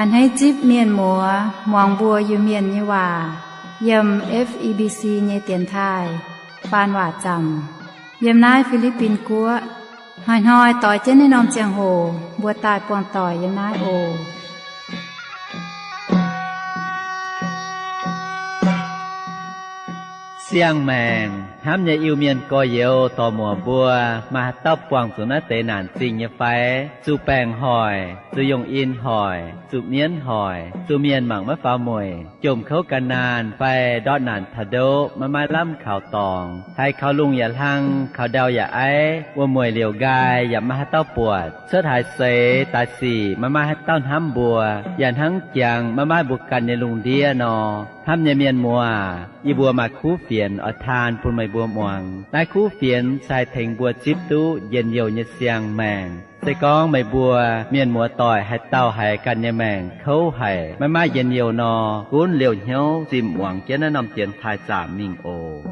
A'hneiv zipv mienh muoz muangx mbuo Iu-Mienh nyei waac yiem F E B C nyei dienx taaih faan waac zaamc yiem naaiv Fi^li^bin Guoqv. Hnoi-hnoi doix jienv naaiv norm ziangh hoc mbuo daaih buangh doic yiem naaiv oc. Siang-maengc hnamv nyei Iu-Mienh gorx-youz dorc-muoc mbuo, maaih haaix dauh buangh zuqc naaiv deix naanc zingh nyei fai? Zuqc baengc hoic, zuqc yongh in hoic, zuqc mienv hoic, zuqc mienh mangc maiv faaux mueic, jomc kouv gan naanh fai ndortv naanc taux ndoqv maiv maaih lamh kaux dorngx, haiz kaux lungh yaac hlang, kaux ndau yaac aiv, wuom-mueic liouc nqaai yaac maiv maaih haaix dauh buatc, cuotv haaix seix daaih sic maiv maaih haaix dauh hnamv mbuo, yaac hnangv jangx maiv maaih mbuo ganh nyei lungh ndiev nor. Hnamv nyei mienh muoz, yie mbuo maaih kuv fienx oix taan bun meih mbuo muangx. Naaiv kuv fienx se haih tengx mbuo zipv duqv njien-youh nyei siang-maengc. Se gorngv meih mbuo mienh muoz-doic haaix dauh haiz ganh nyei maengc kouv haic, maiv maaih njien-youh nor, gunv liouh hnyouv zimh muangx jienv naaiv norm dienx taaih zaamc mingh oc.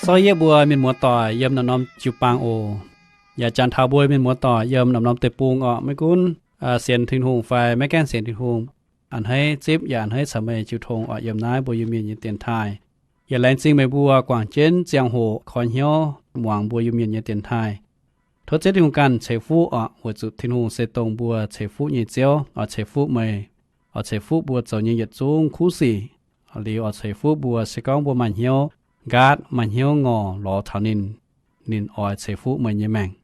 Sorry yie mbuo mienh muoz-doic yiem norm-norm jiu-baang oc. Yaac jangx taux mbuo mienh muoz-doic yiem norm-norm deic-bung orqc. Maiv gunv sienx Tin-Hungh fai maiv gaengh sienx Tin-Hungh, a'hneiv zipv yaac a'hneiv caux meih jiu tong orqc yiem naaiv mbuo Iu-Mienh nyei dienx taaih. Yaac laengz zingh meih mbuo guangc jienv ziangh hoc koi hnyouv muangx mbuo Iu-Mienh nyei dienx taaih. Tov Ziouv Tin-Hungh ganh ceix fuqv orqc, weic zuqc Tin-Hungh se dongh mbuo ceix fuqv nyei Ziouv, oix ceix fuqv meih, oix ceix fuqv mbuo zoux nyei yietc zungv kuv sic, liuz oix ceix fuqv mbuo se gorngv mbuo maaih hnyouv nqaatv, maaih hnyouv ngorc lorz taux ninh, ninh oix ceix fuqv meih nyei maengc.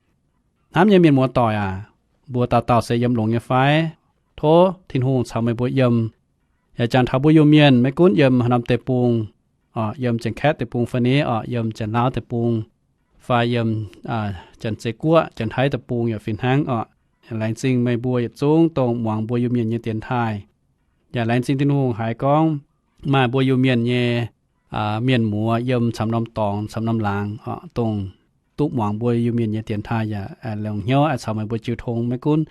Hnamv nyei mienh muoz-doic aac, mbuo dauh dauh se yiem longx nyei fai? Tov Tin-Hungh caux meih mbuo yiem. Yaac jangx taux mbuo Iu-Mienh maiv gunv yiem haaix norm deic-bung, yiem Janx-Kaeqv deic-bung fai ni orqc, yiem Janx-Laauv deic-bung, fai yiem Janx-Zei Guoqv, Janx-Taiv deic-bung yaac fih hnangv orqc. Laengz zingh meih mbuo yietc zungv dongh muangx mbuo Iu-Mienh nyei dienx taaih. Yaac laengz zingh Tin-Hungh haiz gorngv maaih mbuo Iu-Mienh nyei mienh muoz yiem camv norm dorngx camv norm laangz orqc, dongh duqv muangx mbuo Iu-Mienh nyei dienx taaih yaac longx hnyouv caux meih mbuo jiu tong. Maiv gunv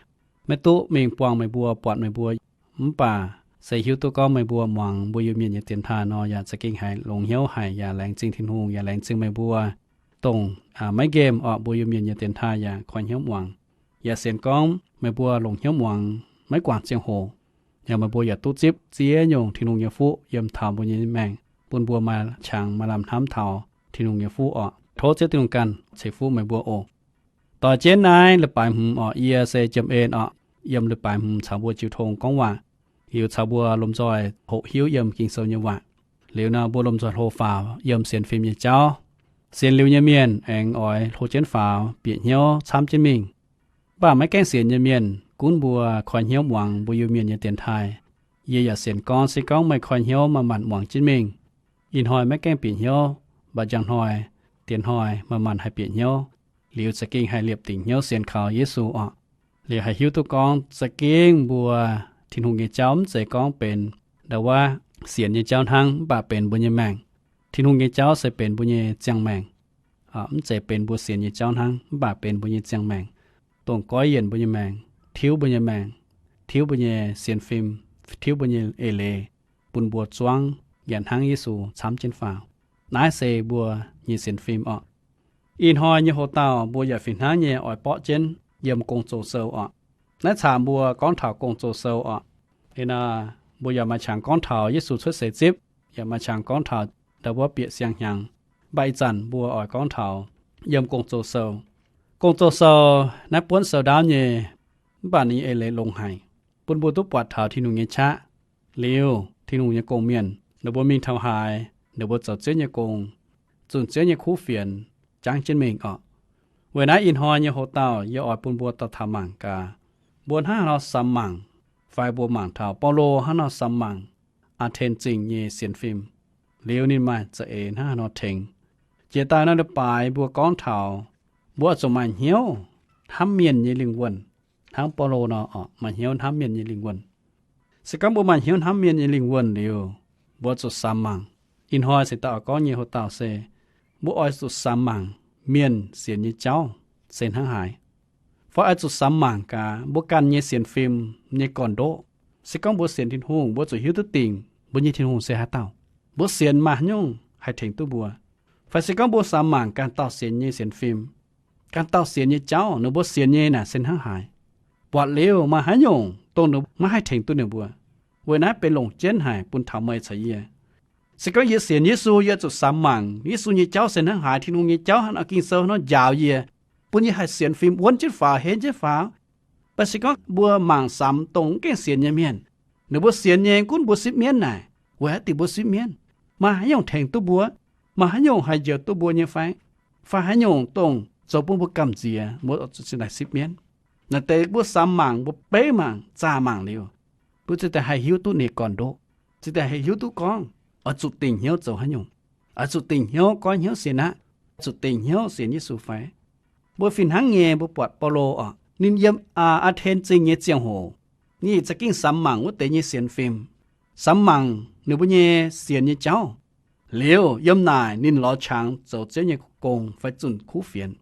maiv duqv mingh buangh meih mbuo, buatc meih mbuo, mv baac se hiuv duqv gorngv meih mbuo muangx mbuo Iu-Mienh nyei dienx taaih nor yaac za'gengh haiz longx hnyouv haic. Yaac laengz zingh Tin-Hungh, yaac laengz zingh meih mbuo dongh maiv nqemh orqc, mbuo Iu-Mienh nyei dienx taaih yaac koi hnyouv muangx. Yaac sienx gorngv meih mbuo longc hnyouv muangx maiv guangc ziangh hoc, yaac meih mbuo yaac duqv zipv ziex nyungc Tin-Hungh nyei fuqv yiem taux mbuo nyei maengc, bun mbuo maaih qangx maaih lamh hnamv taux Tin-Hungh nyei fuqv orqc. Tov Ziouv Tin-Hungh ganh ceix fuqv meih mbuo oc. Doix jienv naaiv leiz-baaix hmz orqc, yie se Jiem En orqc, yiem leiz-baaix hmz caux mbuo jiu tong gorngv waac, liuz caux mbuo lomh nzoih hoqc hiuv yiem Ging-Sou nyei waac. Liuz nor mbuo lomh nzoih hlo faaux yiem sienx fim nyei jauv. Sienx liuz nyei mienh aengx oix hlo jienv faaux, bieqc hnyouv camv jienv mingh. Mv baac maiv gaengh sienx nyei mienh gunv mbuo koi hnyouv muangx mbuo Iu-Mienh nyei dienx taaih. Yie yaac sienx gorngv se gorngv meih koi hnyouv manc-manc muangx jienv mingh, ih hnoi maiv gaengh bieqc hnyouv, mv baac njang hnoi, diex hnoi manc-manc haih bieqc hnyouv, liuz za'gengh haih liepc dingc hnyouv sienx kaux Yesu orqc. Liuz haih hiuv duqv gorngv za'gengh mbuo Tin-Hungh nyei jauv mv zeiz gorngv benx ndau wuov sienx nyei jauv hnangv, mv baac benx mbuo nyei maengc. Tin-Hungh nyei jauv se benx mbuo nyei ziangh maengc. Mv zeiz benx mbuo sienx nyei jauv hnangv, mv baac benx mbuo nyei ziangh maengc, dongh goiv yienc mbuo nyei maengc, tiuv mbuo nyei maengc, tiuv mbuo nyei sienx fim, tiuv mbuo nyei eix leiz, bun mbuo zuangv yaac hnangv Yesu camv jienv faaux. Naaiv se mbuo nyei sienx fim orqc. Ih hnoi nyei hoc-dauh mbuo yaac fih hnangv nyei oix borqv jienv yiem Gong-Zoh Sou orqc. Naaiv caangx mbuo gorngv taux Gong-Zoh Sou orqc. Ih nor mbuo yaac maaih qangx gorngv taux Yesu cuotv seix zipv, yaac maaih qangx gorngv taux ndau wuov bieqc siang-hnyangx. Mv baac ih zanc mbuo oix gorngv taux yiem Gong-Zoh Sou. Gong-Zoh Sou naaiv buonv sou ndaauv nyei, mv baac ninh nyei eix leiz longx haic, bun mbuo duqv buatc taux Tin-Hungh nyei qaqv. Liuz Tin-Hungh nyei gong-mienh, ninh mbuo mingh taux haaix, ninh mbuo zoux Ziouv nyei gong, zunh Ziouv nyei kuv fienx jangv jienv mingh orqc. Weic naaiv ih hnoi nyei hoc-dauh yie oix bun mbuo daaih taux mangc gaax, mbuo hnangv haaix nor samx mangc, fai mbuo mangc taux Baulo hnangv nor samx mangc Aa^ten Zingh nyei sienx fim, liuz ninh maaih za'eix hnangv haaix nor tengx. Jiex daaih naaiv leiz-baaix mbuo gorngv taux mbuo oix zuqc maaih hnyouv hnamv mienh nyei lingh wuonh, hnangv Baulo nor orqc, maaih hnyouv hnamv mienh nyei lingh wuonh. Se gorngv mbuo maaih hnyouv hnamv mienh nyei lingh wuonh liuz, mbuo zuqc samx mangc. Ih hnoi cingx daaih oix gorngv nyei hoc-dauh se, mbuo oix zuqc samx mangc mienh sienx nyei jauv se hnangv haaix. Fai oix zuqc samx mangc gaax mbuo ganh nyei sienx fim nyei gorn-ndoqv. Se gorngv mbuo sienx Tin-Hungh, mbuo zuqc hiuv duqv dingc mbuo nyei Tin-Hungh se haaix dauh. Mbuo sienx maaih haaix nyungc haih tengx duqv mbuo. Fai se gorngv mbuo samx mangc ganh dauh sienx nyei sienx fim, ganh dauh sienx nyei jauv, ninh mbuo sienx nyei naaic se hnangv haaix. Buatc liuz maaih haaix nyungc dongh ninh maiv haih tengx duqv ninh mbuo. Weic naaiv benx longc jienv haic bun taux meih caux yie. Se gorngv yie sienx Yesu, yie zuqc samx mangc Yesu nyei jauv se hnangv haaix, Tin-Hungh nyei jauv hnangv nor, Ging-Sou hnangv nor njaaux yie, bun yie haih sienx fim wuonv jienv faaux, henv jienv faaux. Mv baac se gorngv mbuo mangc samx dongh mv gaengh sienx nyei mienh, ninh mbuo sienx nyei gunv mbuo sipv mienv naaic, weic haaix diuc mbuo sipv mienv? Maaih haaix nyungc tengx duqv mbuo? Maaih haaix nyungc haih njoux duqv mbuo nyei fai? Fai haaix nyungc dongh zoux bun mbuo gamh nziex, mbuo oix zuqc cingx daaih sipv mienv? Naaic deix mbuo samx mangc, mbuo beiv mangc, zaah mangc liuz, mbuo cingx daaih haih hiuv duqv ninh gorn-ndoqv, cingx daaih haih hiuv duqv gorngv oix zuqc dingc hnyouv zoux haaix nyungc, oix zuqc dingc hnyouv goiv hnyouv sienx aqv, zuqc dingc hnyouv sienx Yesu fai? Mbuo fih hnangv nyei, mbuo buatc Baulo oc, ninh yiem Aa^ten Zingh nyei ziangh hoc, ninh za'gengh samx mangc wuov deix nyei sienx fim, samx mangc ninh mbuo nyei sienx nyei jauv. Liuz yiem naaic ninh lorz qangx zoux Ziouv nyei gong fai zunh kuv fienx.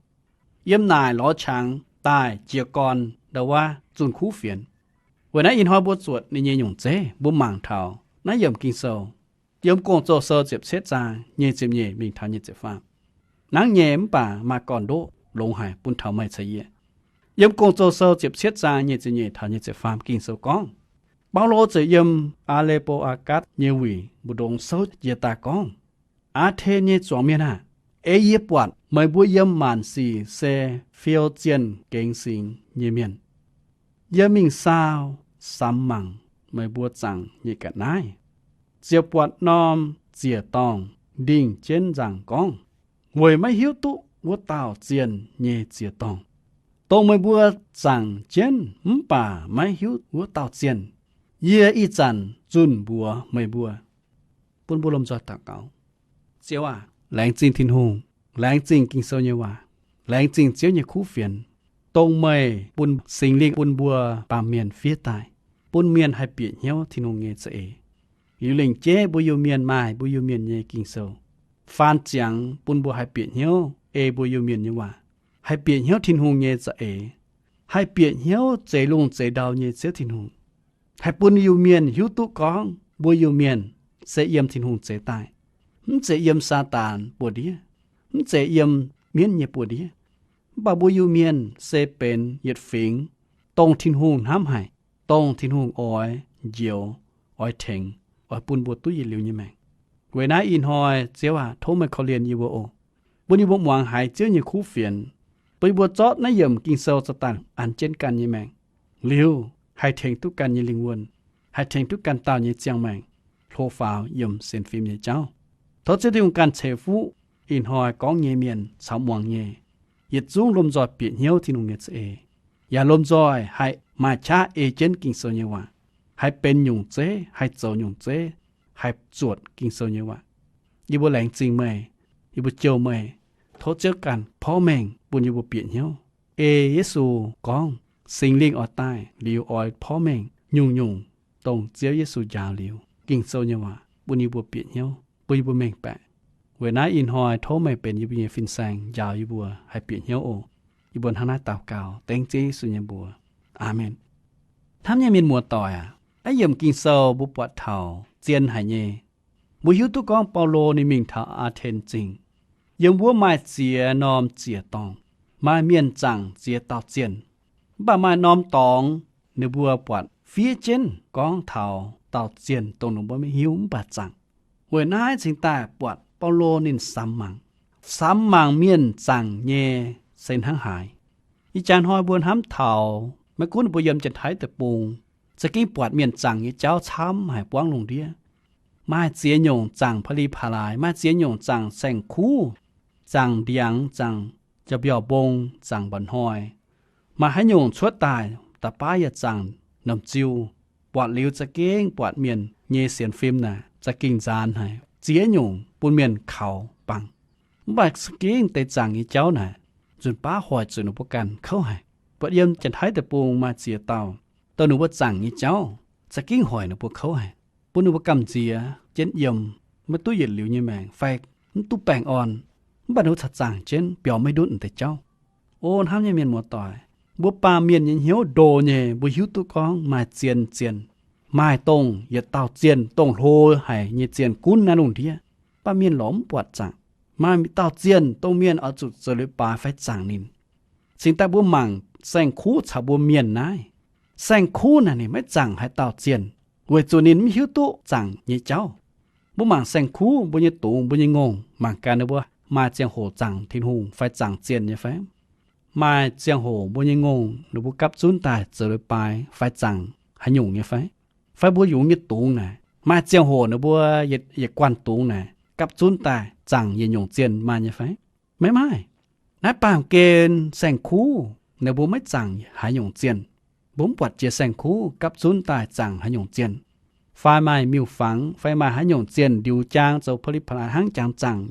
Yiem naaic lorz qangx daaih jiez gorn ndau wuov zunh kuv fienx. Weic naaiv ih hnoi mbuo zuotc ninh nyei nyungc zeiv, mbuo mangc taux naaiv yiemc Ging-Sou, yiem Gong-Zoh Sou ziepc cietv zaang nyic ziepc nyeic mingh taux nyic ziepc faam. Hnangv nyei mv baac maaih gorn-ndoqv longx haic bun taux meih caux yie. Yiem Gong-Zoh Sou ziepc cietv zaang nyic ziepc nyeic taux nyic ziepc faam Ging-Sou gorngv, Baulo ziouc yiem Aa^le^mbo^aa^gatc nyei wuic mbu'ndongx souv jiez daaih gorngv, Aa^ten nyei zuangx mienh aah! Ei yie buatc meih mbuo yiem maanc sic se fiou zienh gengx singx nyei mienh. Yie mingh saau samx mangc meih mbuo zaangc nyei ga'naaiv, ziouc buatc norm ziec-dorngh ndingh jienv nzaangc gorngv, weic maiv hiuv duqv wuov dauh zienh nyei ziec-dorngh. Dongh meih mbuo zaangc jienv mv baac maiv hiuv wuov dauh zienh, yie ih zanc zunh mbuox meih mbuo. Bun mbuo lomh nzoih daux gaux. Ziouv aac, laengz zingh Tin-Hungh, laengz zingh Ging-Sou nyei waac, laengz zingh Ziouv nyei kuv fienx, dongh meih bun Singx Lingh bun mbuo baamh mienh fiev daaih, bun mienh haih bieqc hnyouv Tin-Hungh nyei za'eix. Liuz lengc jeiv mbuo Iu-Mienh maaih mbuo Iu-Mienh nyei Ging-Sou, faan ziangx bun mbuo haih bieqc hnyouv ei mbuo Iu-Mienh nyei waac, haih bieqc hnyouv Tin-Hungh nyei za'eix, haih bieqc hnyouv zeix lungh zeix ndau nyei Ziouv Tin-Hungh, haih bun Iu-Mienh hiuv duqv gorngv mbuo Iu-Mienh se yiem Tin-Hungh zeix daaih, mv zeiz yiem Saadaan buoz-ndiev, mv zeiz yiem mienv nyei buoz-ndiev, mv baac mbuo Iu-Mienh se benx yietc fingx, dongh Tin-Hungh hnamv haic, dongh Tin-Hungh oix njoux, oix tengx, oix bun mbuo duqv yietc liuz nyei maengc. Weic naaiv ih hnoi Ziouv aac, tov meih korv-lienh yie mbuo oc, bun yie mbuo muangx haiz Ziouv nyei kuv fienx, bun yie mbuo zorqv naaiv yiemc Ging-Sou zoux daaih an jienv ganh nyei maengc, liuz haih tengx duqv ganh nyei lingh wuonh, haih tengx duqv ganh dauh nyei ziangh maengc, hlo faaux yiem sienx fim nyei jauv. Tov Ziouv Tin-Hungh ganh ceix fuqv ih hnoi gorngv nyei mienh caux muangx nyei, yietc zungv lomh nzoih bieqc hnyouv Tin-Hungh nyei za'eix, yaac lomh nzoih haih maaih qaqv ei jienv Ging-Sou nyei waac, haih benx nyungc zeiv, haih zoux nyungc zeiv, haih zuotc Ging-Sou nyei waac. Yie mbuo laengz zingh meih, yie mbuo jouh meih. Tov Ziouv ganh porv mengh bun yie mbuo bieqc hnyouv. Ei Yesu gorngv Singx Lingh oix daaih liuz oix porv mengh nyungc-nyungc dongh Ziouv Yesu njaaux liuz Ging-Sou nyei waac bun yie mbuo bieqc hnyouv, bun yie mbuo mengh baeqc. Weic naaiv ih hnoi tov meih benx yie mbuo nyei fin-saeng njaaux yie mbuo haih bieqc hnyouv oc. Yie mbuo hnangv naaiv daux gaux dengv Ziouv Yesu nyei mbuox. Aamen. Hnamv nyei mienh muoz-doic aac, naaiv yiemc Ging-Sou mbuo buatc taux zien haic nyei. Mbuo hiuv duqv gorngv Baulo ninh mingh taux Aa^ten Zingh. Yiem wuov maaih ziex norm ziec-dorngh, maaih mienh zaangc ziex dauh zienh. Mv baac maaih norm dorngx ninh mbuo buatc fiev jienv gorngv taux dauh zienh dongh ninh mbuo maiv hiuv mv baac zaangc. Weic naaiv cingx daaih buatc Baulo ninh samx mangc, samx mangc mienh zaangc nyei se hnangv haaix. Ih jaax hnoi mbuo hnamv taux maiv gunv mbuo yiem Janx-Taiv Deic-Bung, za'gengh buatc mienh zaangc nyei jauv camv haic buangv lungh ndiev. Maaih ziex nyungc zaangc pa'li pa'laaix, maaih ziex nyungc zaangc saeng-kuv, zaangc ndiangx, zaangc jaa-mbiauh mbong, zaangc mba'hnoi. Maaih haaix nyungc cuotv daaih da'baav yaac zaangc norm-ziu. Buatc liuz za'gengh buatc mienh nyei sienx fim naaic za'gengh nzaanx haic, ziex nyungc bun mienh kaux bangc. Mv baac za'gengh deix zaangc nyei jauv naaic, nzunc baav hoic zuqc ninh mbuo ganh kouv haic. Buatc yiem Janx-Taiv Deic-Bung maaih ziex dauh, dongh ninh mbuo zaangc nyei jauv za'gengh hoic ninh mbuo kouv haic, bun ninh mbuo gamh nziex jienv yiem, maiv duqv yietc liuz nyei maengc fai mv duqv baengh orn. Mv baac ninh mbuo caux zaangc jienv biaux maiv ndutv deix jauv. O hnamv nyei mienh muoz-doic, mbuo baamh mienh nyei hnyouv ndo nyei, mbuo hiuv duqv gorngv maaih zien zienh, maaih dongh yietc dauh zienh dongh hlo haic nyei zienh gunv naaiv lungh ndiev, mv baac mienh lorz mv buatc zaangc. Maaih dauh zienh dongh mienh oix zuqc zoux leiz-baaix fai zaangc ninh. Cingx daaih mbuo mangc saeng-kuv caux mbuo mienh naaiv. Saeng-kuv naaic ninh maiv zaangc haaix dauh zienh, weic zuqc ninh mv hiuv duqv zaangc nyei jauv. Mbuo mangc saeng-kuv, mbuo nyei dungz, mbuo nyei ngongh, mangc gaax ninh mbuo maaih ziangh hoc zaangc Tin-Hungh fai zaangc zienh nyei fai? Maaih ziangh hoc mbuo nyei ngongh ninh mbuo gapv zunv daaih zoux leiz-baaix fai zaangc haaix nyungc nyei fai? Fai mbuo yungz nyei dungz naaic, maaih ziangh hoc ninh mbuo yietc guanh dungz naaic gapv zunv daaih zaangc yietc nyungc zienh maaih nyei fai? Maiv maaih. Naaiv baamh gen saeng-kuv ninh mbuo maiv zaangc haaix nyungc zienh. Mbuo mv buatc jiex saeng-kuv gapv zunv daaih zaangc haaix nyungc zienh. Fai maaih miuc-fangx fai maaih haaix nyungc zienh ndiux jaang zoux pa'li pa'laaix hnangv jangx zaangc.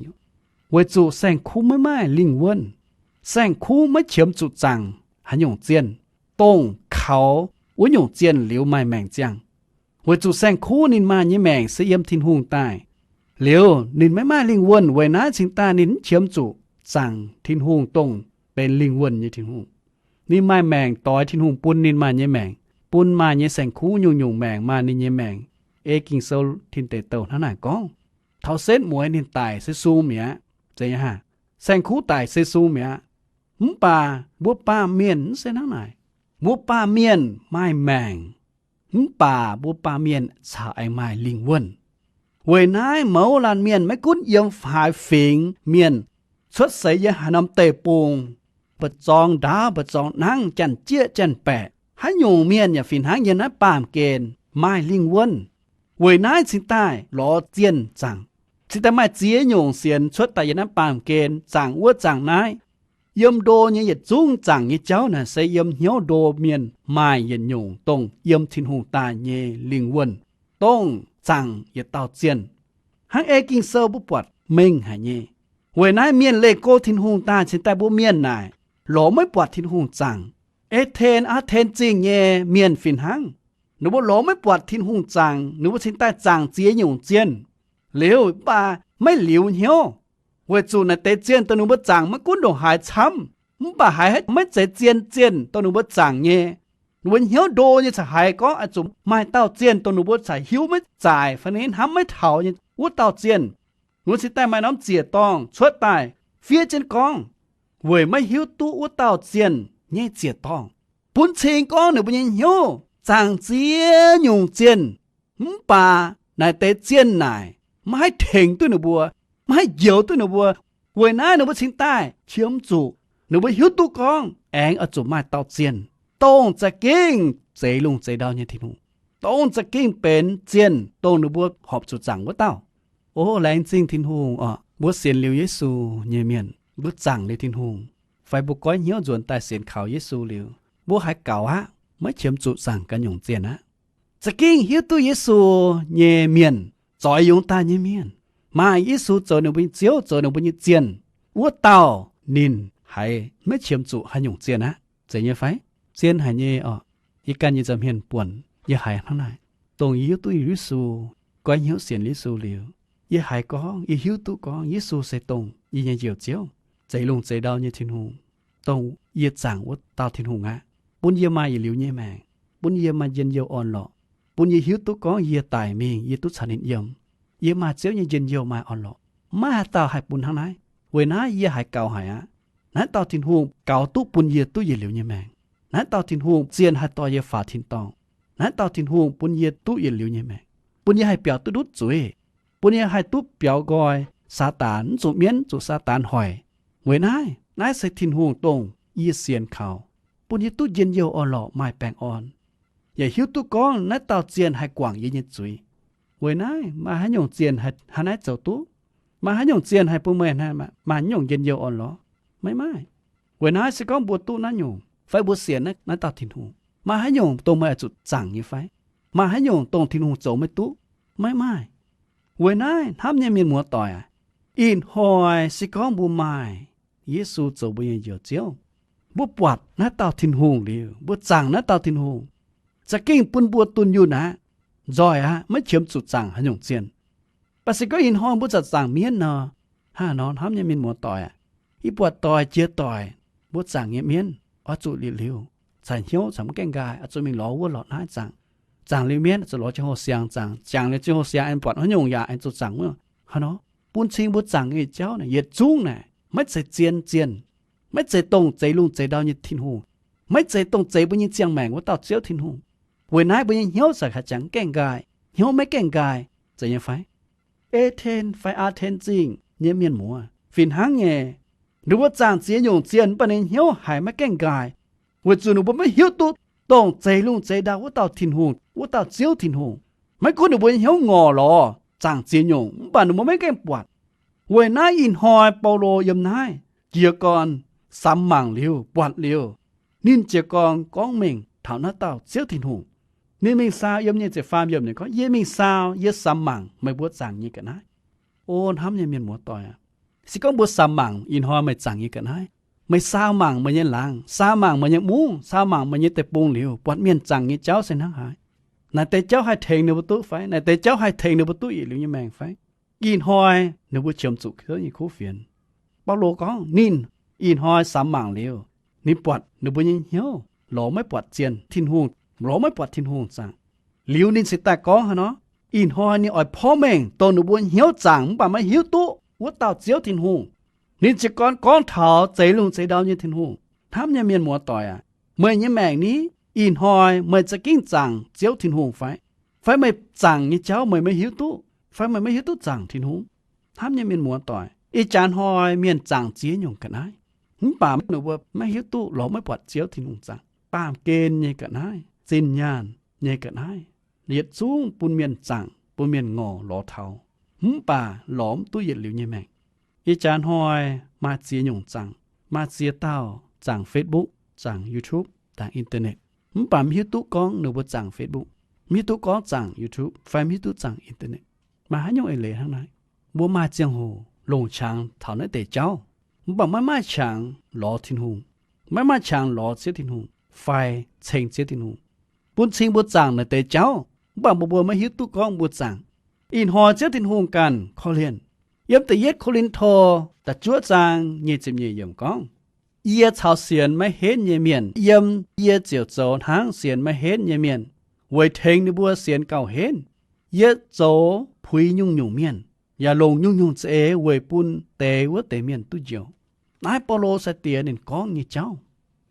Weic zuqc saeng-kuv maiv maaih lingh wuonh. Saeng-kuv maiv qiemx zuqc zaangc haaix nyungc zienh, dongh kaux wuov nyungc zienh liuz maaih maengc ziangh. Weic zuqc saeng-kuv ninh maaih nyei maengc se yiem Tin-Hungh daaih. Liuz ninh maiv maaih lingh wuonh, weic naaiv cingx daaih ninh mv qiemx zuqc zaangc Tin-Hungh dongh benx lingh wuonh nyei Tin-Hungh. Ninh maaih maengc doix Tin-Hungh bun ninh maaih nyei maengc, bun maaih nyei saeng-kuv nyungc-nyungc maengc maaih ninh nyei maengc. Ei Ging-Sou tin deic douh hnangv naaic gorngv. Taux setv mueiz ninh daic se sung mi'aqv. Zeiz nyei haa? Saeng-kuv daic se sung mi'aqv. Mv baac mbuo baamh mienh mv se hnangv naaic. Mbuo baamh mienh maaih maengc, mv baac mbuo baamh mienh caux aengx maaih lingh wuonh. Weic naaiv mouz laanh mienh maiv gunv yiem haaix fingx mienh, cuotv seix yiem haaix norm deic-bung, mba'zorng ndaauv mba'zorng nangv, janx-jieqv janx-baeqc, haaix nyungc mienh yaac fih hnangv yiem naaiv baamh gen maaih lingh wuonh. Weic naaiv cingx daaih lorz zienh zaangc. Cingx daaih maaih ziex nyungc sienx cuotv daaih yiem naaiv baamh gen zaangc wuov zaangc naaiv. Yiem ndo nyei yietc zungv zaangc nyei jauv naaic se yiem hnyouv ndo mienh maaih yietc nyungc dongh yiem Tin-Hungh daaih nyei lingh wuonh, dongh zaangc yietc dauh zienh. Hnangv ei Ging-Sou mbuo buatc mengh haic nyei. Weic naaiv mienh leih go Tin-Hungh daaih cingx daaih mbuo mienh naaic lorz maiv buatc Tin-Hungh zaangc. Eth^ten, Aa^ten Zingh nyei mienh fih hnangv. Ninh mbuo lorz maiv buatc Tin-Hungh zaangc, ninh mbuo cingx daaih zaangc ziex nyungc zienh. Liuz mv baac maiv liuz hnyouv, weic zuqc naaic deix zienh dongh ninh mbuo zaangc maiv gunv ndongc haaix camv, mv baac haiz maiv zeiz zien zienh dongh ninh mbuo zaangc nyei. Ninh mbuo hnyouv ndo nyei caux haiz gorngv oix zuqc maaih dauh zienh dongh ninh mbuo caux hiuv maiv zaaic fai ninh hnamv maiv taux nyei wuov dauh zienh. Ninh mbuo cingx daaih maaih norm ziec-dorngh cuotv daaih fiev jienv gorngv, weic maiv hiuv duqv wuov dauh zienh nyei ziec-dorngh. Bun cing gorngv ninh mbuo nyei hnyouv zaangc ziex nyungc zienh, mv baac naaic deix zienh naaic maiv haih tengx duqv ninh mbuo, maiv haih njoux duqv ninh mbuo. Weic naaiv ninh mbuo cingx daaih qiemx zuqc, ninh mbuo hiuv duqv gorngv aengx oix zuqc maaih dauh zienh, dongh za'gengh zeix lungh zeix ndau nyei Tin-Hungh, dongh za'gengh benx zienh dongh ninh mbuo horpc zuqc zaangc wuov dauh. O laengz zingh Tin-Hungh oc, mbuo sienx liuz Yesu nyei mienh, mbuo zaangc liuz Tin-Hungh, fai mbuo goiv hnyouv nzuonx daaih sienx kaux Yesu liuz, mbuo haiz gaux aqv, maiv qiemx zuqc zaangc ganh nyungc zienh aqv. Za'gengh hiuv duqv Yesu nyei mienh, zoix yungz daaih nyei mienh, maaih Yesu zoux ninh mbuo nyei Ziouv, zoux ninh mbuo nyei zienh, wuov dauh ninh haiz maiv qiemx zuqc haaix nyungc zienh aqv. Zeiz nyei fai? Zien haic nyei oc. Yie ganh nyei nza'hmien buonc yie haiz hnangv naaic. Dongh yie hiuv duqv Yesu, goiv hnyouv sienx Yesu liuz, yie haiz gorngv, yie hiuv duqv gorngv Yesu se dongh yie nyei Njoux Ziouv, zeix lungh zeix ndau nyei Tin-Hungh, dongh yie zaangc wuov dauh Tin-Hungh aqv. Bun yie maaih yietc liuz nyei maengc, bun yie maaih njien-youh orn-lorqc, bun yie hiuv duqv gorngv yie daic mingh yie duqv caux ninh yiem. Yie maaih Ziouv nyei njien-youh maaih orn-lorqc. Maiv haaix dauh haih bun hnangv naaiv. Weic naaiv yie haiz gaux haic aqv. Naaiv dauh Tin-Hungh gaux duqv bun yie duqv yietc liuz nyei maengc. Naaiv dauh Tin-Hungh zien haih dorh yie faaux tin-dorngh. Naaiv dauh Tin-Hungh bun yie duqv yietc liuz nyei maengc, bun yie haih biaux duqv ndutv zuiz, bun yie haih duqv biaux nqoi Saadaan, mv zuqc mienv, mv zuqc Saadaan hoic. Weic naaiv, naaiv se Tin-Hungh dongh yie sienx kaux, bun yie duqv njien-youh orn-lorqc maaih baengh orn, yaac hiuv duqv gorngv naaiv dauh zienh haih guangc yie nyei zuiz. Weic naaiv maaih haaix nyungc zienh haih hnangv naaiv zoux duqv? Maaih haaix nyungc zienh haih bun meih maaih haaix nyungc njien-youh orn-lorqc? Maiv maaih. Weic naaiv se gorngv mbuo duqv naaiv nyungc fai mbuo sienx naaiv dauh Tin-Hungh, maaih haaix nyungc dongh meih oix zuqc zaangc nyei fai? Maaih haaix nyungc dongh Tin-Hungh zoux maiv duqv? Maiv maaih. Weic naaiv hnamv nyei mienh muoz-doic aac, ih hnoi se gorngv mbuo maaih Yesu zoux mbuo nyei Njoux Ziouv, mbuo buatc naaiv dauh Tin-Hungh liuz, mbuo zaangc naaiv dauh Tin-Hungh, za'gengh bun mbuo dunh yunh aqv. Nzoih aqv, maiv qiemx zuqc zaangc haaix nyungc zienh. Baac se gorngv ih hnoi mbuo zaqc zaangc mienv nor, hnangv nor hnamv nyei mienh muoz-doic aac, yie buatc doic jiex doic mbuo zaangc nyei mienv oix zuqc liuz-liuz caux hnyouv caux mv gaengh nqaai oix zuqc mingh lorz wuov lorz naaiv zaangc. Zaangc liuz mienv zuqc lorz ziangh hoh siangx zaangc, zaangc liuz ziangh hoh siangx aengx buatc haaix nyungc yaac aengx zuqc zaangc wuov. Hnangv nor, bun cing mbuo zaangc nyei jauv naaic yietc zungv naaic maiv zeiz zien zienh. maiv zeiz dongh zeix lungh zeix ndau nyei Tin-Hungh, maiv zeiz dongh zeix mbuo nyei ziangh maengc wuov dauh Ziouv Tin-Hungh. Weic naaiv mbuo nyei hnyouv za'gengh gaengh nqaai, hnyouv maiv gaengh nqaai, zeiz nyei fai? E^ten fai Aa^ten Zingh nyei mienh muoz fih hnangv nyei. Ninh mbuo zaangc ziex nyungc zienh mv baac ninh hnyouv haiz maiv gaengh nqaai, weic zuqc ninh mbuo maiv hiuv duqv dongh zeix lungh zeix ndau wuov dauh Tin-Hungh, wuov dauh Ziouv Tin-Hungh. Maiv gunv ninh mbuo nyei hnyouv ngorc lorz zaangc ziex nyungc mv baac ninh mbuo maiv gaengh buatc. Weic naaiv ih hnoi Baulo yiem naaiv jiez gorn samx mangc liuz buatc liuz, ninh jiez gorn gorngv mengh taux naaiv dauh Ziouv Tin-Hungh. Ninh mingh saau, yiem nyei ziepc faam yiemc ninh gorngv, Yie mingh saau, yie samx mangc meih mbuo zaangc nyei ga'naaiv. O hnamv nyei mienh muoz-doic aac, se gorngv mbuo samx mangc ih hnoi meih zaangc nyei ga'naaiv, meih saau mangc meih nyei laangz, saau mangc meih nyei mungv, saau mangc meih nyei deic-bung liuz, buatc mienh zaangc nyei jauv se hnangv haaix? Naaic deix jauv haih tengx ninh mbuo duqv fai? Naaic deix jauv haih tengx ninh mbuo duqv yietc liuz nyei maengc fai? Ih hnoi ninh mbuo qiemx zuqc Ziouv nyei kuv fienx. Baulo gorngv ninh ih hnoi samx mangc liuz, ninh buatc ninh mbuo nyei hnyouv lorz maiv buatc zien Tin-Hungh, lorz maiv buatc Tin-Hungh zaangc. Liuz ninh cingx daaih gorngv haaix nor, ih hnoi ninh oix porv mengh dongh ninh mbuo hnyouv zaangc mv baac maiv hiuv duqv wuov dauh Ziouv Tin-Hungh. Ninh jiez gorn gorngv taux zeix lungh zeix ndau nyei Tin-Hungh. Hnamv nyei mienh muoz-doic aac, meih nyei maengc ni, ih hnoi meih za'gengh zaangc Ziouv Tin-Hungh fai? Fai meih zaangc nyei jauv meih maiv hiuv duqv? Fai meih maiv hiuv duqv zaangc Tin-Hungh? Hnamv nyei mienh muoz-doic, ih jaax hnoi mienh zaangc ziex nyungc ga'naaiv, mv baac ninh mbuo maiv hiuv duqv lorz maiv buatc Ziouv Tin-Hungh zaangc. Baamh gen nyei ga'naaiv, zinh nyaanh nyei ga'naaiv, yietc zungv bun mienh zaangc, bun mienh ngorc lorz taux, mv baac lorz mv duqv yietc liuz nyei maengc. Ih jaax hnoi maaih ziex nyungc zaangc. Maaih ziex dauh zaangc Facebook, zaangc YouTube, zaangc internet, mv baac maiv hiuv duqv gorngv ninh mbuo zaangc Facebook, maiv hiuv duqv gorngv zaangc YouTube fai maiv hiuv duqv zaangc internet. Maaih haaix nyungc eix leiz hnangv naaiv? Mbuo maaih ziangh hoc longc qangx taux naaiv deix jauv, mv baac maiv maaih qangx lorz Tin-Hungh, maiv maaih qangx lorz Ziouv Tin-Hungh fai ceng Ziouv Tin-Hungh. Bun cing mbuo zaangc naaiv deix jauv, mv baac mbuo mbuo maiv hiuv duqv gorngv mbuo zaangc. Ih hnoi Ziouv Tin-Hungh ganh korv-lienh. Yiem da'yietv Ko^lin^to da'juov zaang nyei ziepc nyeic yiemc gorngv, Yie caux sienx maiv henv nyei mienh yiem, yie ziouc zoux hnangv sienx maiv henv nyei mienh, weic tengx ninh mbuo sienx gauh henv. Yie zoux puix nyungc-nyungc mienh, yaac longc nyungc-nyungc za'eix weic bun deix wuov deix mienh duqv njoux. Naaiv Baulo sai-diex ninh gorngv nyei jauv,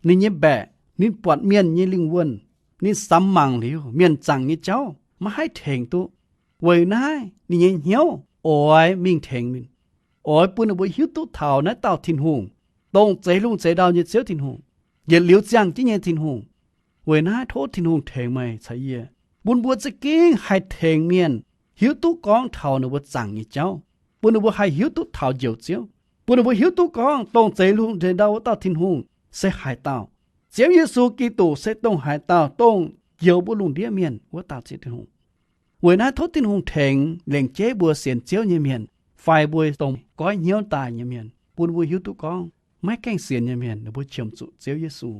ninh nyei mbaeqc, ninh buatc mienh nyei lingh wuonh, ninh samx mangc liuz mienh zaangc nyei jauv maiv haih tengx duqv. Weic naaiv ninh nyei hnyouv oix mingh tengx ninh, oix bun ninh mbuo hiuv duqv taux naaiv dauh Tin-Hungh, dongh zeix lungh zeix ndau nyei Ziouv Tin-Hungh, yietc liuz ziangh jienv nyei Tin-Hungh. Weic naaiv tov Tin-Hungh tengx meih caux yie, bun mbuo za'gengh haih tengx mienh hiuv duqv gorngv taux ninh mbuo zaangc nyei jauv, bun ninh mbuo haih hiuv duqv taux Njoux Ziouv, bun ninh mbuo hiuv duqv gorngv dongh zeix lungh zeix ndau wuov dauh Tin-Hungh se haaix dauh. Ziouv Yesu Giduc se dongh haaix dauh, dongh njoux mbuo lungh ndiev mienh wuov dauh Ziouv Tin-Hungh. Weic naaiv tov Tin-Hungh tengx lengc jeiv mbuo sienx Ziouv nyei mienh fai mbuo dongh goiv hnyouv daaih nyei mienh, bun mbuo hiuv duqv gorngv maiv gaengh sienx nyei mienh ninh mbuo qiemx zuqc Ziouv Yesu,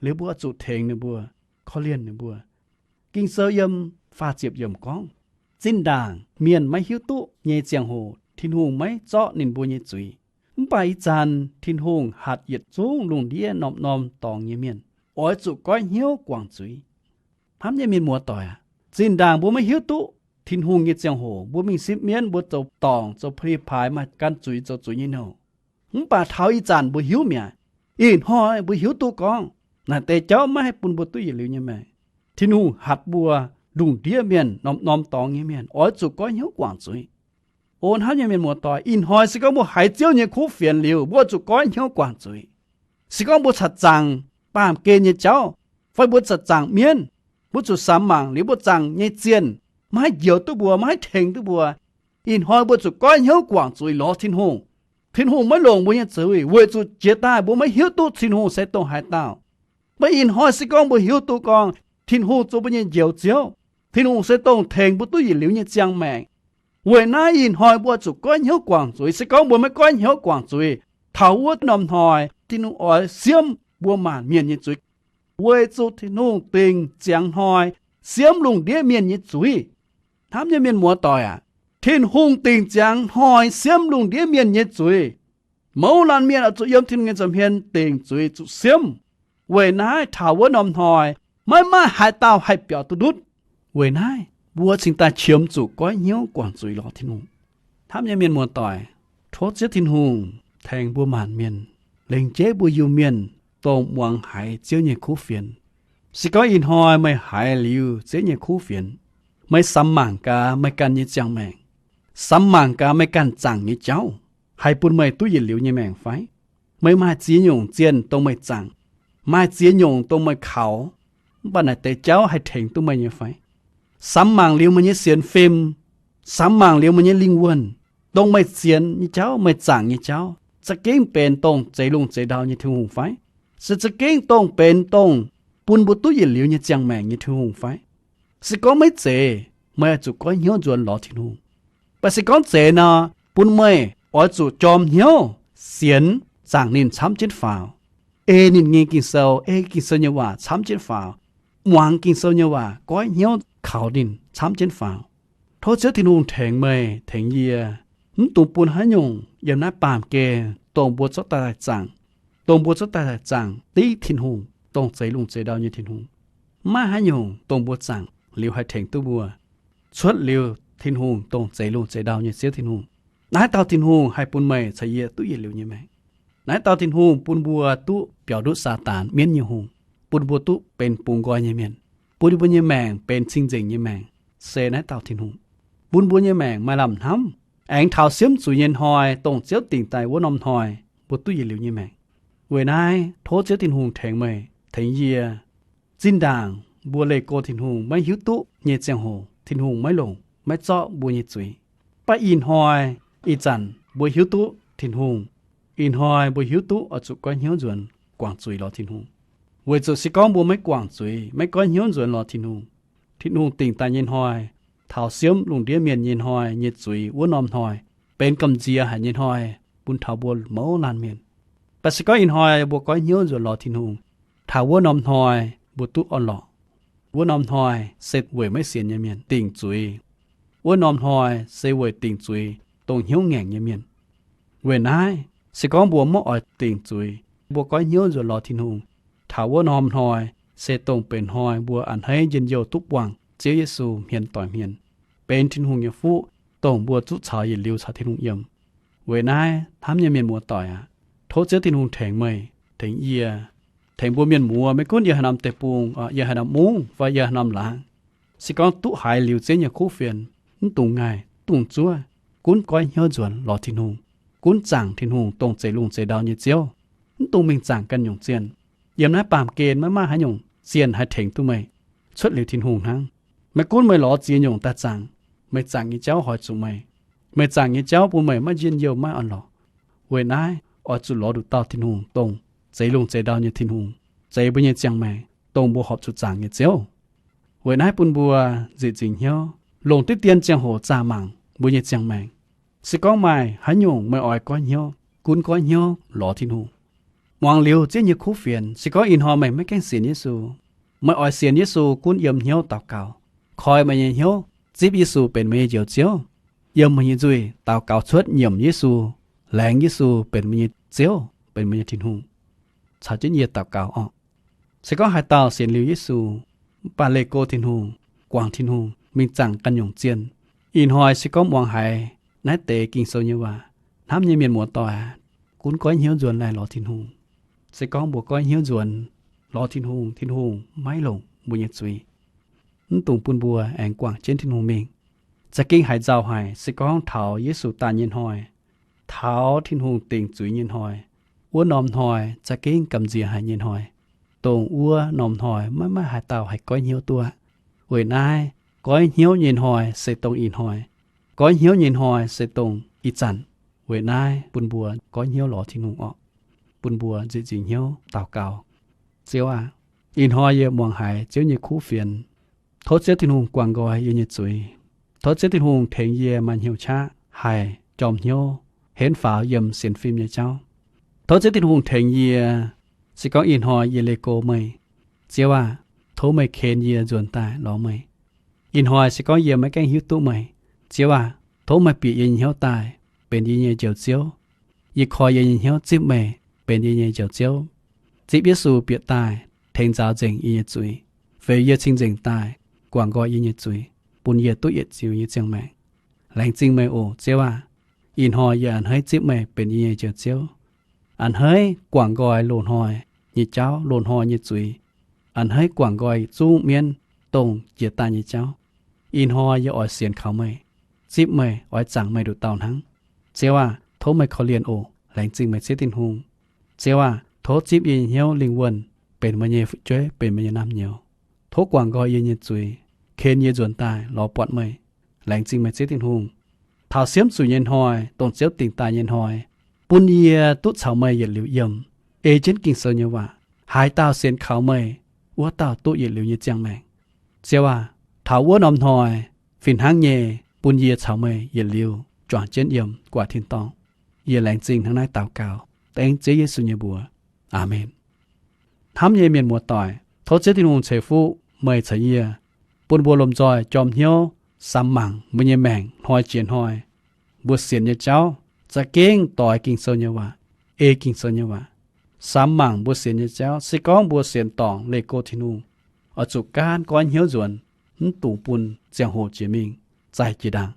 liuz mbuo oix zuqc tengx ninh mbuo, korv-lienh ninh mbuo. Ging-Sou yiem faah ziepc yiemc gorngv, Zinh ndaangc mienh maiv hiuv duqv nyei ziangh hoc Tin-Hungh maiv zorqv ninh mbuo nyei zuiz. Mv baac ih zanc Tin-Hungh hatc yietc zungv lungh ndiev norm-norm dorngx nyei mienh oix zuqc goiv hnyouv guangc zuiz. Hnamv nyei mienh muoz-doic aac, zinh ndaangc mbuo maiv hiuv duqv Tin-Hungh nyei ziangh hoc, mbuo mingh sipv mienv, mbuo zoux dorngc, zoux pli-paaix, maaih gan zuiz zoux zuiz nyei nouh. Mv baac taux ih zanc mbuo hiuv mi'aqv. Ih hnoi mbuo hiuv duqv gorngv naaic deix jauv maiv haih bun mbuo duqv yietc liuz nyei maengc. Tin-Hungh hatc mbuo lungh ndiev mienh, norm-norm dorngx nyei mienh oix zuqc goiv hnyouv guangc zuiz. O hnamv nyei mienh muoz-doic, ih hnoi se gorngv mbuo haiz Ziouv nyei kuv fienx liuz, mbuo zuqc goiv hnyouv guangc zuiz. Se gorngv mbuo caqv zaangc baamh gen nyei jauv, fai mbuo caqv zaangc mienv, mbuo zuqc samx mangc liuz mbuo zaangc nyei zienh maiv haih njoux duqv mbuo, maiv haih tengx duqv mbuo. Ih hnoi mbuo zuqc goiv hnyouv guangc zuiz lorz Tin-Hungh. Tin-Hungh maiv longc mbuo nyei zuiz weic zuqc jiex daaih mbuo maiv hiuv duqv Tin-Hungh se dongh haaix dauh. Mv baac ih hnoi se gorngv mbuo hiuv duqv gorngv Tin-Hungh zoux mbuo nyei Njoux Ziouv, Tin-Hungh se dongh tengx mbuo duqv yietc liuz nyei ziangh maengc. Weic naaiv ih hnoi mbuo zuqc goiv hnyouv guangc zuiz. Se gorngv mbuo maiv goiv hnyouv guangc zuiz, taux wuov norm hnoi Tin-Hungh oix siemv mbuo maanc mienh nyei zuiz, weic zuqc Tin-Hungh dingc ziangx hnoi siemv lungh ndiev mienh nyei zuiz. Hnamv nyei mienh muoz-doic aac, Tin-Hungh dingc ziangx hnoi siemv lungh ndiev mienh nyei zuiz. Mouz laanh mienh oix zuqc yiem Tin-Hungh nyei nza'hmien dingc zuiz zuqc siemv. Weic naaiv taux wuov norm hnoi maiv maaih haaix dauh haih biaux duqv ndutv. Weic naaiv mbuo cingx daaih qiemx zuqc goiv hnyouv guangc zuiz lorz Tin-Hungh. Hnamv nyei mienh muoz-doic, tov Ziouv Tin-Hungh tengx mbuo maanc mienh lengc jeiv mbuo Iu-Mienh dongh muangx haiz Ziouv nyei kuv fienx. Se gorngv ih hnoi meih haiz liuz Ziouv nyei kuv fienx, meih samx mangc gaax meih ganh nyei ziangh maengc, samx mangc gaax meih ganh zaangc nyei jauv haih bun meih duqv yietc liuz nyei maengc fai? Meih maaih ziex nyungc zienh dongh meih zaangc, maaih ziex nyungc dongh meih kaux, mv baac naaic deix jauv haih tengx duqv meih nyei fai? Samx mangc liuz meih nyei sienx fim, samx mangc liuz meih nyei lingh wuonh, dongh meih sienx nyei jauv, meih zaangc nyei jauv za'gengh benx dongh zeix lungh zeix ndau nyei Tin-Hungh fai? Se za'gengh dongh benx dongh bun mbuo duqv yietc liuz nyei ziangh maengc nyei Tin-Hungh fai? Se gorngv maiv zeiz, meih oix zuqc goiv hnyouv nzuonx lorz Tin-Hungh. Mv baac se gorngv zeiz nor, bun meih oix zuqc jorm hnyouv sienx, zaangc ninh camv jienv faaux, ei ninh nyei Ging-Sou, ei Ging-Sou nyei waac camv jienv faaux, muangx Ging-Sou nyei waac, goiv hnyouv kaux ninh camv jienv faaux. Tov Ziouv Tin-Hungh tengx meih tengx yie, mv dungx bun haaix nyungc yiem naaiv baamh gen dongh mbuo zorqv daaih zaangc, dongh mbuo zorqv daaih zaangc div Tin-Hungh, dongh zeix lungh zeix ndau nyei Tin-Hungh. Maiv maaih haaix nyungc dongh mbuo zaangc liuz haih tengx duqv mbuo, cuotv liuz Tin-Hungh dongh zeix lungh zeix ndau nyei Ziouv Tin-Hungh. Naaiv dauh Tin-Hungh haih bun meih caux yie duqv yietc liuz nyei maengc. Naaiv dauh Tin-Hungh bun mbuo duqv biaux ndutv Saadaan mienv nyei hungh, bun mbuo duqv benx bungx nqoi nyei mienh, bun mbuo nyei maengc benx cing-nzengc nyei maengc, se naaiv dauh Tin-Hungh. Bun mbuo nyei maengc maaih lamh hnamv, aengx taux siemv zuiz nyei hnoi, dongh Ziouv dingc daaih wuov norm hnoi, mbuo duqv yietc liuz nyei maengc. Weic naaiv tov Ziouv Tin-Hungh tengx meih tengx yie. Zinh ndaangc mbuo leih go Tin-Hungh maiv hiuv duqv nyei ziangh hoc, Tin-Hungh maiv longc, maiv zorqv mbuo nyei zuiz. Mv baac ih hnoi, ih zanc mbuo hiuv duqv Tin-Hungh, ih hnoi mbuo hiuv duqv oix zuqc goiv hnyouv nzuonx guangc zuiz lorz Tin-Hungh. Weic zuqc se gorngv mbuo maiv guangc zuiz, maiv goiv hnyouv nzuonx lorz Tin-Hungh, Tin-Hungh dingc daaih nyei hnoi, taux siemv lungh ndiev mienh nyei hnoi nyei zuiz wuov norm hnoi, benx gamh nziex haic nyei hnoi bun taux mbuo mouz laanh mienh. Mv baac se gorngv ih hnoi mbuo goiv hnyouv nzuonx lorz Tin-Hungh, taux wuov norm hnoi mbuo duqv orn-lorqc. Wuov norm hnoi se weic maiv sienx nyei mienh dingc zuiz. Wuov norm hnoi se weic dingc zuiz dongh hnyouv ngaengc nyei mienh. Weic naaiv, se gorngv mbuo maiv oix dingc zuiz, mbuo goiv hnyouv nzuonx lorz Tin-Hungh, taux wuov norm hnoi se dongh benx hnoi mbuo a'hneiv njien-youh duqv buangh Ziouv Yesu hmien doic hmien, benx Tin-Hungh nyei fuqv, dongh mbuo zuqv caux yietc liuz caux Tin-Hungh yiem. Weic naaiv, hnamv nyei mienh muoz-doic aac, tov Ziouv Tin-Hungh tengx meih, tengx yie, tengx mbuo mienh muoz, maiv gunv yiem haaix norm deic-bung, yiem haaix norm mungv fai yiem haaix norm laangz. Se gorngv duqv haiz liuz Ziouv nyei kuv fienx, mv dungx ngaih, dungx zuov, gunv goiv hnyouv nzuonx lorz Tin-Hungh, gunv zaangc Tin-Hungh dongh zeix lungh zeix ndau nyei Ziouv. Mv dungx mingh zaangc ganh nyungc zienh. Yiem naaiv baamh gen maiv maaih haaix nyungc zienh haih tengx duqv meih cuotv liuz Tin-Hungh hnangv. Maiv gunv meih lorz ziex nyungc daaih zaangc, meih zaangc nyei jauv hoic zuqc meih. Meih zaangc nyei jauv bun meih maiv njien-youh maiv orn-lorqc. Weic naaiv, oix zuqc lorz nduqc dauh Tin-Hungh dongh zeix lungh zeix ndau nyei Tin-Hungh, zeix mbuo nyei ziangh maengc, dongh mbuo horpc zuqc zaangc nyei Ziouv. Weic naaiv bun mbuo nzieqc nzingc hnyouv, longc diqv dien ziangh hoc zaah mangc mbuo nyei ziangh maengc. Se gorngv maaih haaix nyungc meih oix goiv hnyouv, gunv goiv hnyouv lorz Tin-Hungh. Muangx liuz Ziouv nyei kuv fienx, se gorngv ih hnoi meih maiv gaengh sienx Yesu, meih oix sienx Yesu gunv yiem hnyouv daux gaux, koi meih nyei hnyouv, zipv Yesu benx meih nyei Njoux Ziouv, yiem meih nyei nzuih daux gaux cuotv nyiemc Yesu, laengz Yesu benx meih nyei Ziouv, benx meih nyei Tin-Hungh, caux jienv yie daux gaux orqc. Se gorngv haaix dauh sienx liuz Yesu, mv baac leih go Tin-Hungh, guangc Tin-Hungh, mingh zaangc ganh nyungc zienh, ih hnoi se gorngv muangx haiz naaiv deix Ging-Sou nyei waac, hnamv nyei mienh muoz-doic aac, gunv goiv hnyouv nzuonx laih lorz Tin-Hungh. Se gorngv mbuo goiv hnyouv nzuonx lorz Tin-Hungh, Tin-Hungh maiv longc mbuo nyei zuiz. Mv dungx bun mbuo aengx guangc jienv Tin-Hungh mingh. Za'gengh haiz nzauh haic, se gorngv taux Yesu daaih nyei hnoi, taux Tin-Hungh dingc zuiz nyei hnoi, wuov norm hnoi za'gengh gamh nziex haic nyei hnoi. Dongh wuov norm hnoi maiv maaih haaix dauh haih goiv hnyouv duqv. Weic naaiv, goiv hnyouv nyei hnoi se dongh ih hnoi. Goiv hnyouv nyei hnoi se dongh ih zanc. Weic naaiv bun mbuo goiv hnyouv lorz Tin-Hungh orqc. Bun mbuo nzieqc nzingc hnyouv daux gaux. Ziouv aah! Ih hnoi yie muangx haiz Ziouv nyei kuv fienx. Tov Ziouv Tin-Hungh guangc nqoi yie nyei zuiz. Tov Ziouv Tin-Hungh tengx yie maaih hnyouv qaqv haih jorm hnyouv, henv faaux yiem sienx fim nyei jauv. Tov Ziouv Tin-Hungh tengx yie, se gorngv ih hnoi yie leih go meih, Ziouv aah! Tov meih ken yie nzuonx daaih lorz meih. Ih hnoi se gorngv yie maiv gaengh hiuv duqv meih, Ziouv aah! Tov meih bieqc yie nyei hnyouv daaih benx yie nyei Njoux Ziouv. Yie koi yie nyei hnyouv zipv meih benx yie nyei Njoux Ziouv. Zipv Yesu bieqc daaih tengx nzaaux nzengc yie nyei zuiz, feix yie cing-nzengc daaih, guangc nqoi yie nyei zuiz, bun yie duqv yietc ziux nyei ziangh maengc. Laengz zingh meih oc, Ziouv aah! Ih hnoi yie a'hneiv zipv meih benx yie nyei Njoux Ziouv. a'hneiv guangc nqoi loz-hnoi nyei jauv, loz-hnoi nyei zuiz, a'hneiv guangc nqoi zungv mienv dongh jiex daaih nyei jauv. Ih hnoi yie oix sienx kaux meih, zipv meih, oix zaangc meih nduqc dauh hnangv. Ziouv aah, tov meih korv-lienh oc. Laengz zingh meih Ziouv Tin-Hungh. Ziouv aah, tov zipv yie nyei hnyouv lingh wuonh benx meih nyei fu'jueiv, benx meih nyei naamh nyouz. Tov guangc nqoi yie nyei zuiz, ken yie nzuonx daaih lorz buatc meih. Laengz zingh meih Ziouv Tin-Hungh. Taux siemv zuqc nyei hnoi, dongh Ziouv dingc daaih nyei hnoi, bun yie duqv caux meih yietc liuz yiem, ei jienv Ging-Sou nyei waac. Haaix dauh sienx kaux meih, wuov dauh duqv yietc liuz nyei ziangh maengc. Ziouv aah, taux wuov norm hnoi, fih hnangv nyei bun yie caux meih yietc liuz juangc jienv yiem gu'nguaaic tin-dorngh. Yie laengz zingh hnangv naaiv daux gaux dengv Ziouv Yesu nyei mbuox. Aamen. Hnamv nyei mienh muoz-doic, tov Ziouv Tin-Hungh ceix fuqv meih caux yie, bun mbuo lomh nzoih jorm hnyouv samx mangc mbuo nyei maengc hnoi jiex hnoi, mbuo sienx nyei jauv, za'gengh doix Ging-Sou nyei waac, ei Ging-Sou nyei waac. Samx mangc mbuo sienx nyei jauv, se gorngv mbuo sienx dorngc leih go Tin-Hungh, oix zuqc gaanv goiv hnyouv nzuonx, mv dungx bun ziangh hoc jiex mingh, zaih jiex ndaangc.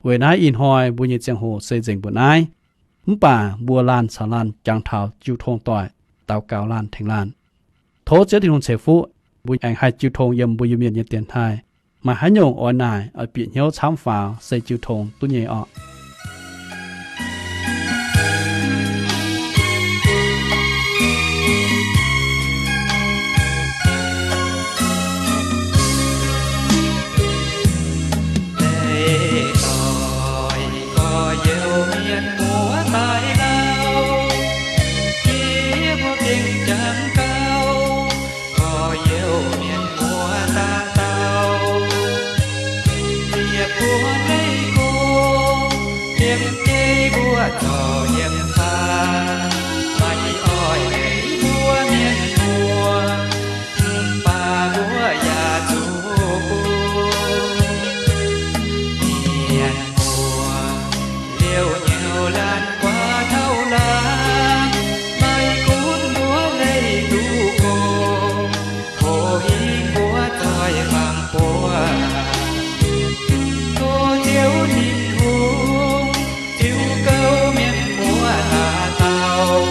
Weic naaiv ih hnoi mbuo nyei ziangh hoc se nzengc mbuo naaiv. Mv baac mbuo laanh caux laanh jangx taux jiu tong doic, daux gaux laanh tengx laanh. Tov Ziouv Tin-Hungh ceix fuqv mbuo aengx haih jiu tong yiem mbuo Iu-Mienh nyei dienx taaih. Maaih haaix nyungc oix naaic, oix bieqc hnyouv camv faaux se jiu tong duqv nyei orqc. Gorx-youz mienh muoz daaih lauh, yie mbuo gengh jangx gauh. Gorx-youz mienh muoz dauh dauh, ziec buonv leih go, yiem jeiv mbuo zorc yiem faa, maiv oix leiz mbuo mienh muoz, mv baac mbuo yaac zuqc bun mienh muoz liouh nyouc laanh guaax taux laanh, maiv gunv mbuo leih duqv go, hoc hingv mbuo zoih fangx buo. Tov Ziouv Tin-Hungh ziux gouv mienh muoz dauh dauh,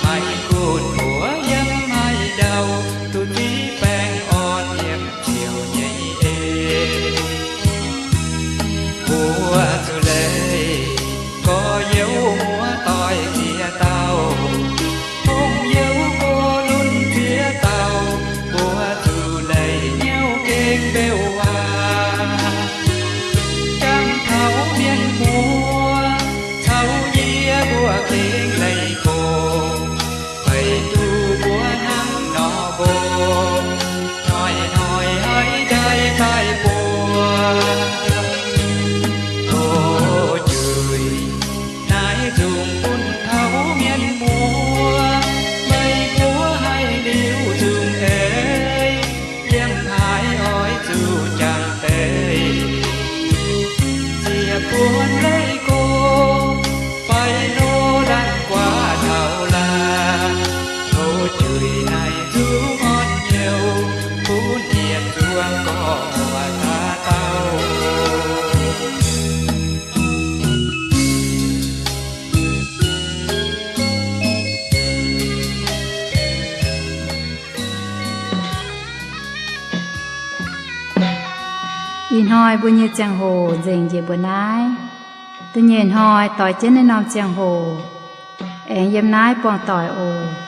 maiv gunv mbuo yiem haaix ndau, duqv ziqv baengh orn yiem ziouc nyei eix. Mbuo zuqc leih gorx-youz muoz-doic ziex dauh, hungh youz go lunx ziex dauh, mbuo zuqc leih hnyouv gengh mbeux waac. Jangx taux mienh muoz caux yie mbuo gengh leih go, beic duqv mbuo hnangv nor mbong, hnoi-hnoi haiz ndaix daaih buo. Tov juix naaiv nzungh bun taux mienh muoz, meih mbuo haih liuz nzungh eix, yiem haaix oix zuqc jangx deix. Ziec buonv leih go, fai lo laanh guaax taux laanh, tov juix naaiv nzungh orn hnyouv bun yietc zungv gorx-muoz dauh dauh. Ih hnoi mbuo nyei ziangh hoc nzengc njiec mbuo naaiv. Da'nyeic hnoi doix jienv naaiv norm ziangh hoc, aengx yiem naaiv buangh doic oc.